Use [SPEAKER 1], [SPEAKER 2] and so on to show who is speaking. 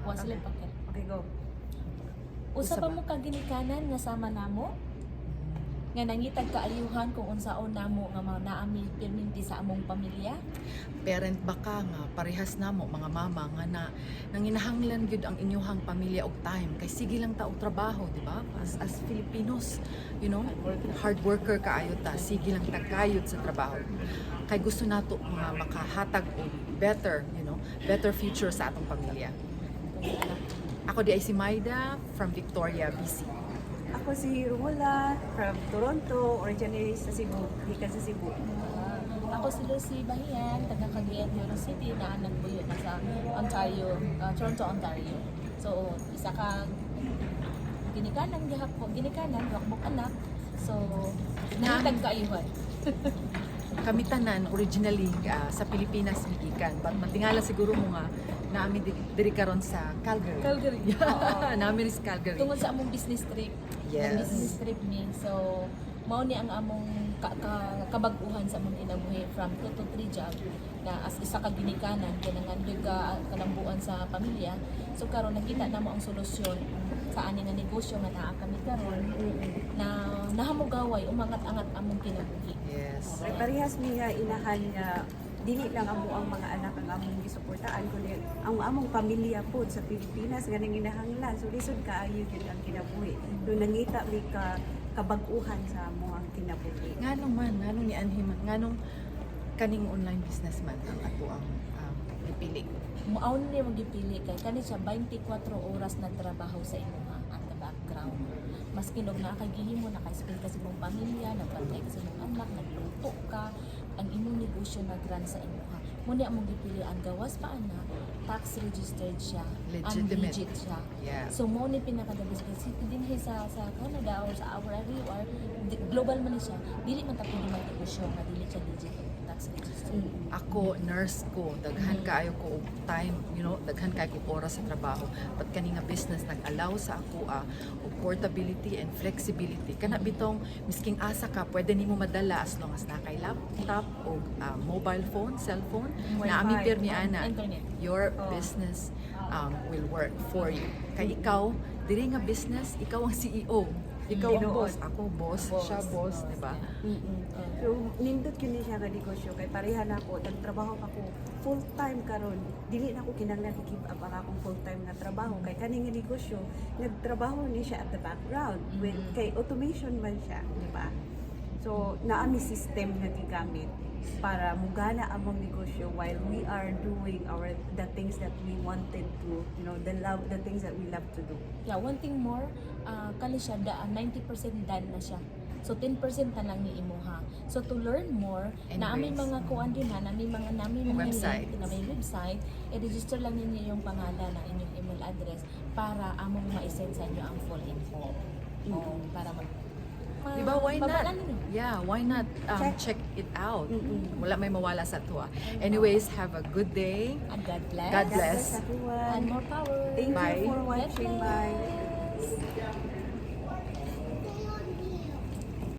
[SPEAKER 1] Wa sila paket.
[SPEAKER 2] Okay, go.
[SPEAKER 1] Usa
[SPEAKER 3] Usa
[SPEAKER 1] pa
[SPEAKER 3] ba?
[SPEAKER 1] mo ka ginikanan nga sama namo nga nangitag kaayuhan kung unsaon namo nga mao naa mi pirminti sa among pamilya.
[SPEAKER 3] Parent ba ka nga parehas namo mga mama nga na nanginahanglan gyud ang inyuhang pamilya og time kay sige lang ta og trabaho, di ba? As Filipinos, hard worker kaayo ta, sige lang ta kayod sa trabaho. Kay gusto nato mga makahatag og better future sa atong pamilya. Ako diay si Maida from Victoria, BC.
[SPEAKER 2] Ako si Romula from Toronto, originally sa Cebu, gikan sa Cebu.
[SPEAKER 1] Ako si Lucy Bahian, taga Cagayan de Oro City, na nagbuyo na sa Ontario, Toronto, Ontario. So, isa ka ginikanan gihapon, ginikanan, wakbok anak. So, nangitag kaayuhan.
[SPEAKER 3] Kami tanan originally sa Pilipinas migikan, but matingala siguro mo nga naa mi diri karon sa Calgary.
[SPEAKER 1] Calgary. Oo.
[SPEAKER 3] Naa mi sa Calgary.
[SPEAKER 1] Tungod sa among business trip. Nag-business trip mi. So, mao ni ang among kabag-uhan sa among kinabuhi from 2 to 3 job na as isa ka ginikanan kay nangandoy ka kalambuan sa pamilya. So karon nakita namo ang solusyon sa ani nga negosyo nga naa kami karon na nahamugaway umangat-angat among kinabuhi.
[SPEAKER 3] Yes.
[SPEAKER 2] Kay parehas mi nga inahan nga dili lang amo ang mga anak ang among gisuportaan kundi ang among pamilya pod sa Pilipinas nga nanginahanglan. So lisod kaayo gyud ang kinabuhi. Do nangita mi ka kabag-uhan sa among ang kinabuhi.
[SPEAKER 3] Nganong man, nganong ni anhi man, nganong kaning online business man ang ato ang gipili?
[SPEAKER 1] Mao ni mo gipili kay kani siya 24 oras nagtrabaho sa imuha at the background. Maski og naa kay gihimo, naka-spend ka sa imong pamilya, nagbantay ka sa imong anak, nagluto ka, ang imong negosyo nag-run sa imuha. Mao ni among gipili ang gawas pa ana, tax registered siya, and
[SPEAKER 3] Legitimate.
[SPEAKER 1] legit siya. So mao ni pinaka the best kasi dinhi sa Canada or sa wherever you are, global man ni siya, dili man ta pwede magnegosyo nga dili siya legit tax registered.
[SPEAKER 3] Ako, nurse ko, daghan kaayo ko og time, daghan kaayo ko oras sa trabaho. But kani nga business nag-allow sa ako og portability and flexibility. Kana bitong misking asa ka, pwede nimo madala as long as naa kay laptop o mobile phone, cellphone,
[SPEAKER 2] Wi-Fi.
[SPEAKER 3] naa mi pirmi ana.
[SPEAKER 1] Internet.
[SPEAKER 3] Your
[SPEAKER 2] Oh.
[SPEAKER 3] business will work for you. Kay ikaw, diri nga business, ikaw ang CEO. Ikaw ang
[SPEAKER 2] Tinuod.
[SPEAKER 3] boss, ako boss,
[SPEAKER 2] Boss.
[SPEAKER 3] siya boss, di ba?
[SPEAKER 2] So, nindot gyud ni siya nga negosyo kay pareha na ako, nagtrabaho pa ko full time karon. Dili na ako kinahanglan i-give up ang akong full time nga trabaho kay kani nga negosyo nagtrabaho ni siya at the background with kay automation man siya, di ba? So, naa mi system nga gigamit para mugana among negosyo while we are doing our the things that we wanted to, the things that we love to do.
[SPEAKER 1] Yeah, one thing more, kani siya da 90% done na siya. So 10% na lang ni imuha. So to learn more, naa may
[SPEAKER 3] Anyways.
[SPEAKER 1] mga kuan din ha, naa may mga
[SPEAKER 3] Websites.
[SPEAKER 1] link, naa may website, i-register lang ninyo yung pangalan ng inyong email address para among ma-send sa inyo ang full info. Oh, para mag
[SPEAKER 3] Di ba, why not?
[SPEAKER 1] mabalan ninyo.
[SPEAKER 3] Yeah, why not
[SPEAKER 2] Check.
[SPEAKER 3] check it out? Wala may mawala sa tuwa. Anyways, have a good day.
[SPEAKER 1] And God bless.
[SPEAKER 3] God bless.
[SPEAKER 2] Everyone.
[SPEAKER 1] And more power.
[SPEAKER 2] Thank
[SPEAKER 3] Bye.
[SPEAKER 2] you for watching.
[SPEAKER 1] God
[SPEAKER 2] Bye.
[SPEAKER 1] bless.